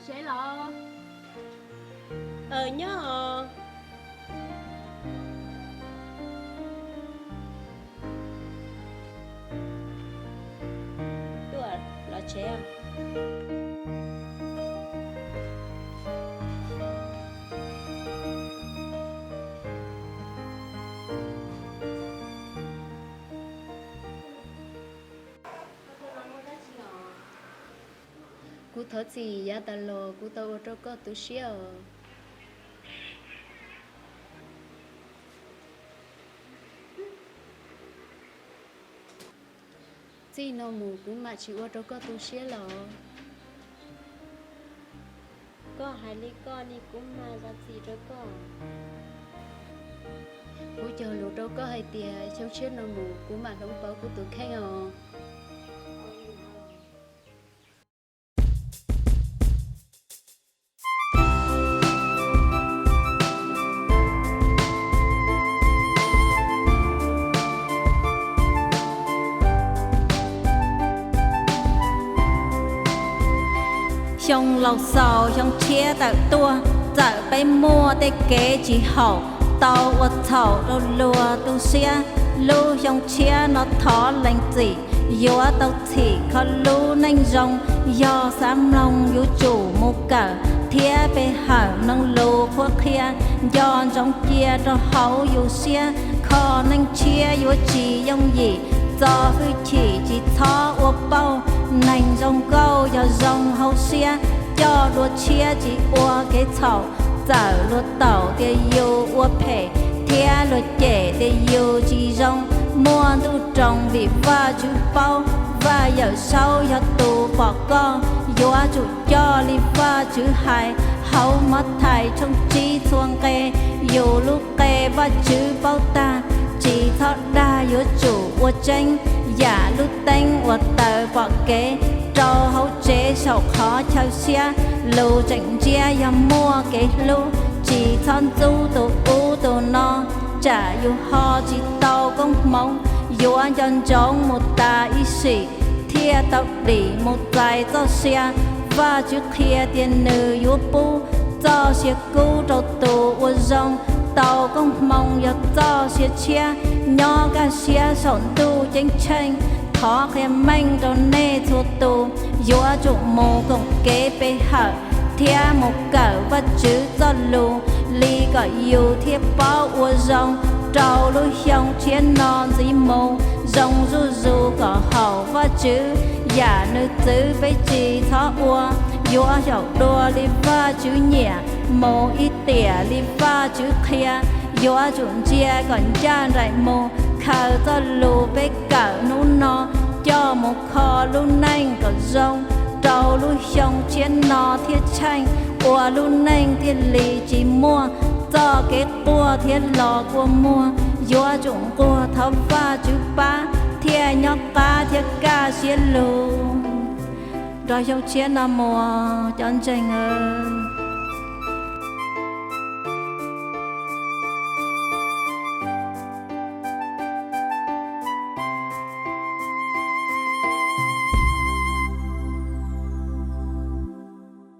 Tsev los? Aw, nyob os. Tuaj los tsev. Kuv thov txim yav tas los kuv tau ua rau koj tu siab os. Txij no mus kuv mam tsis ua rau koj tu siab los. Koj hais li koj ne, kuv mam zam txim rau koj. Kuv cog lus rau koj hais tias xyoo tshiab no mus kuv mam hloov pauv kuv tus kheej os. Xyoo laus xaus xyoo tshiab tawm tuaj, txawm peb muaj tej kev tsis haum, tau ua txhaum rau luag tu siab. Lub xyoo tshiab no thov lees txim, yuav tau txhim kho lub neej zoo. Yog xav mloog yuav tsum mus kawm, thiab pe hawm mloog lus qhuab qhia, nco ntsoov cia rau hauv yus siab. Kho neej tshiab yuav tsis yooj yim, txo hwj chim tsis txhob ua pauj. Neeg zoo nkauj yog zoo hauv siab, coj dua tshiab tsis ua kev txhaum. Txawm luag taum tias yus ua phem, thiab luag cem tias yus tsis zoo, muaj ntuj roos vim Vajtswv paub. Vaj Yawm Saub yog tus pom koj, yuav tsum coj li Vajtswv hais. Hauv Mathais tshooj tsib txhua nqe, yus lub qe Vajtswv paub tag. Tsis txhob dag, yuav tsum ua tseeb yam lub teeb uas taws pom kev rau hauv tsev saum qhov chaw siab. Lus tseem ntsia yog muaj kev hlub, tsis txhob ntxub tus ub tus no, tsam yus ho tsis tau koob hmoov. Yuav nco ntsoov mus tas ib sim, thiaj tau dim mus txais txoj sia. Vajtswv qhia tias nws yuav pub txoj sia kub rau tus ua zoo, tau koob hmoov yog txoj sia tshiab. Nyob kaj siab saum ntuj ceeb tsheej, thov qhia meej rau nej txhua tus. Yuav tsum mus koom kev pe hawm, thiab mus kawm Vajtswv txoj lus, li kom yus thiaj paub ua zoo rau lub xyoo tshiab no ntxiv mus. Zoo zuj zus kom haum Vajtswv, yam nws txwv peb tsis txhob ua. Yuav xyaum dua li Vajtswv nyiam, mus ib tiam li Vajtswv qhia. Yuav tsum ntsia kom ncaj nraim mus, khaws txoj lus peb kawm hnub no coj mus kho lub neej kom zoo, rau lub xyoo tshiab no thiaj tsheej, ua lub neej thiaj li tsis muaj txoj kev quaj thiab los kua muag. Yuav tsum nquag thov Vajtswv pab, thiaj nyob qab thiab kaj siab lug. Nrog xyoo tshiab no mus, cov ntseeg aw.